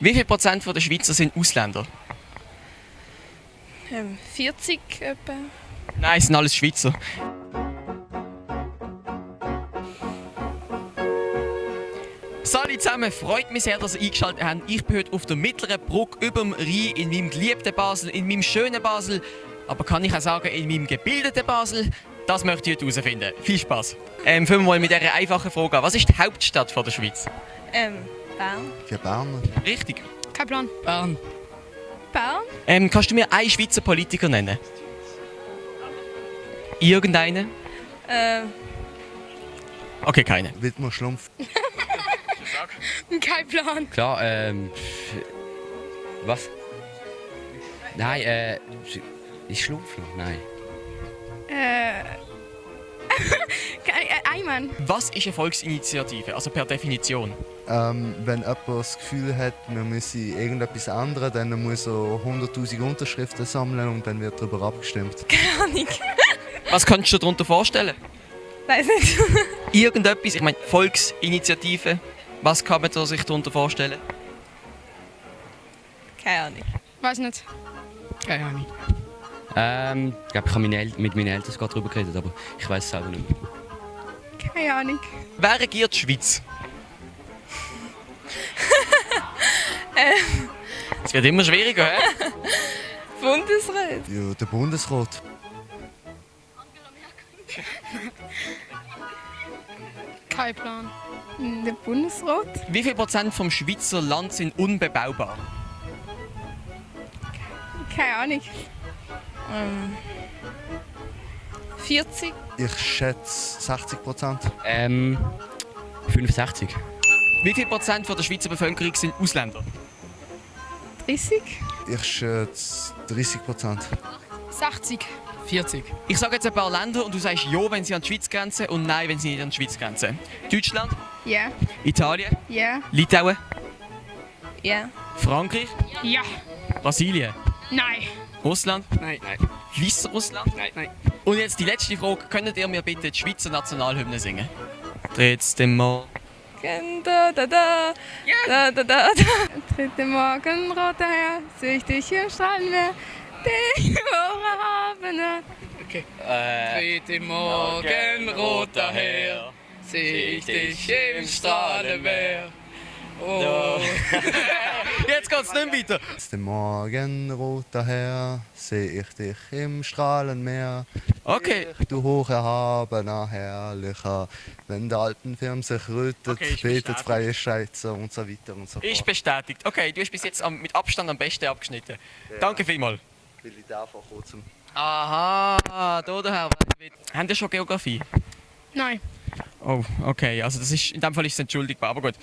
Wie viel Prozent der Schweizer sind Ausländer? 40 etwa. Nein, es sind alles Schweizer. Salut zusammen, freut mich sehr, dass ihr eingeschaltet habt. Ich bin heute auf der mittleren Brücke über dem Rhein in meinem geliebten Basel, in meinem schönen Basel. Aber kann ich auch sagen, in meinem gebildeten Basel? Das möchte ich heute herausfinden. Viel Spaß. Fangen wir mal mit dieser einfachen Frage an. Was ist die Hauptstadt von der Schweiz? Bern. Für Berner. Richtig. Kein Plan. Bern. Bern? Kannst du mir einen Schweizer Politiker nennen? Irgendeinen? Okay, keinen. Widmer Schlumpf. Kein Plan. Klar, was? Nein, ist Schlumpfler? Nein. Eimann. Was ist eine Volksinitiative, also per Definition? Wenn jemand das Gefühl hat, wir müssen irgendetwas ändern, dann muss er 100'000 Unterschriften sammeln und dann wird darüber abgestimmt. Keine Ahnung. Was kannst du dir darunter vorstellen? Weiß nicht. Irgendetwas, ich meine Volksinitiative, was kann man sich darunter vorstellen? Keine Ahnung. Weiß nicht. Keine Ahnung. Ich glaube, ich habe mit meinen Eltern gerade darüber geredet, aber ich weiß es selber nicht mehr. Keine Ahnung. Wer regiert die Schweiz? Es wird immer schwieriger, hä? Bundesrat. Ja, der Bundesrat. Kein Plan. Der Bundesrat? Wie viel Prozent vom Schweizer Land sind unbebaubar? Keine Ahnung. 40? Ich schätze 60%. 65. Wie viel Prozent von der Schweizer Bevölkerung sind Ausländer? 30? Ich schätze 30%. 60. 40. Ich sage jetzt ein paar Länder und du sagst ja, wenn sie an die Schweiz grenzen und nein, wenn sie nicht an die Schweiz grenzen. Deutschland, Ja. Italien, Ja. Litauen, Ja. Frankreich, Ja. Brasilien, Nein. Russland, Nein. Weißrussland. Nein. Und jetzt die letzte Frage, könntet ihr mir bitte die Schweizer Nationalhymne singen? Trotzdem mal. Da, da, da. Da, da, da, da. Dritte Morgen, roter Herr, sehe ich dich im Strahlenmeer. Den Abend. Dritte Morgen, roter Herr, seh ich dich im Strahlenmeer. Oh. Jetzt geht's nicht weiter. Den Morgen, roter Herr, sehe ich dich im Strahlenmeer. Okay. Du hoch erhabener, herrlicher, wenn der Alpenfirm sich rötet, Okay, ich betet bestätige. freie Schweizer und so weiter und so fort. Ist bestätigt. Okay, du hast bis jetzt mit Abstand am besten abgeschnitten. Danke vielmals. Will ich da vor kurzem. Aha, daher. Habt ihr schon Geografie? Nein. Oh, okay. Also das ist, in dem Fall ist es entschuldigbar, aber gut.